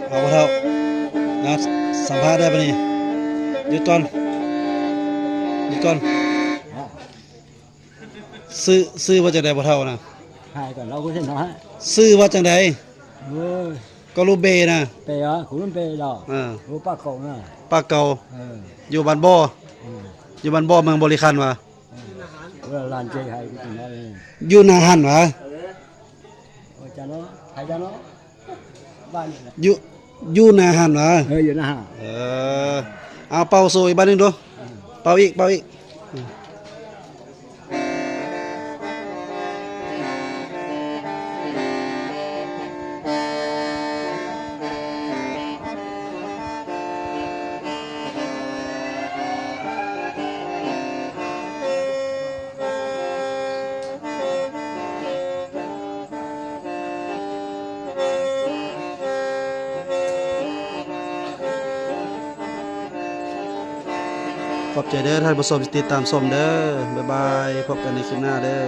ເອົາ ພໍ່ເຖົ້າ ນະ ສຳພາດໄດ້ປະນີ້? ຢຸດກ່ອນ ຢຸດກ່ອນ. ຊື່ ຊື່ວ່າຈັ່ງໃດ ພໍ່ເຖົ້ານະ? ຫາຍກ່ອນ ເຮົາກໍເຫັນເນາະ. ຊື່ວ່າຈັ່ງໃດ? ໂອ້ຍ ກໍລູເບນະ. ເປອະ ຄູເປດອກ. ເອີ ໂອ້ ປາເກົານະ. ປາເກົາ. ເອີ ຢູ່ບ້ານບໍ່? ເອີ ຢູ່ບ້ານບໍ່ ເມືອງບໍລິຄັນຫວາ? ເອີ ຫຼານເຈໄຮຢູ່ຫັ້ນຫວາ? ໂອຈາເນາະ ໃຜຈາເນາະ ບ້ານນີ້ແຫຼະ. ຢູ່ ຢູ່ໜ້າຫັ້ນຫວາ? ເອີ ຢູ່ໜ້າຫັ້ນ. ເອີ ເອົາເປົ່າໂຊອີກບາດໜຶ່ງດູ. ເອີ ເປົ່າອີກ ເປົ່າອີກ. ຂອບໃຈເດີທ່ານຜູ້ຊົມທີ່ຕິດຕາມຊົມເດີ. ບາຍບາຍ ພົບກັນໃນຄລິບໜ້າເດີ.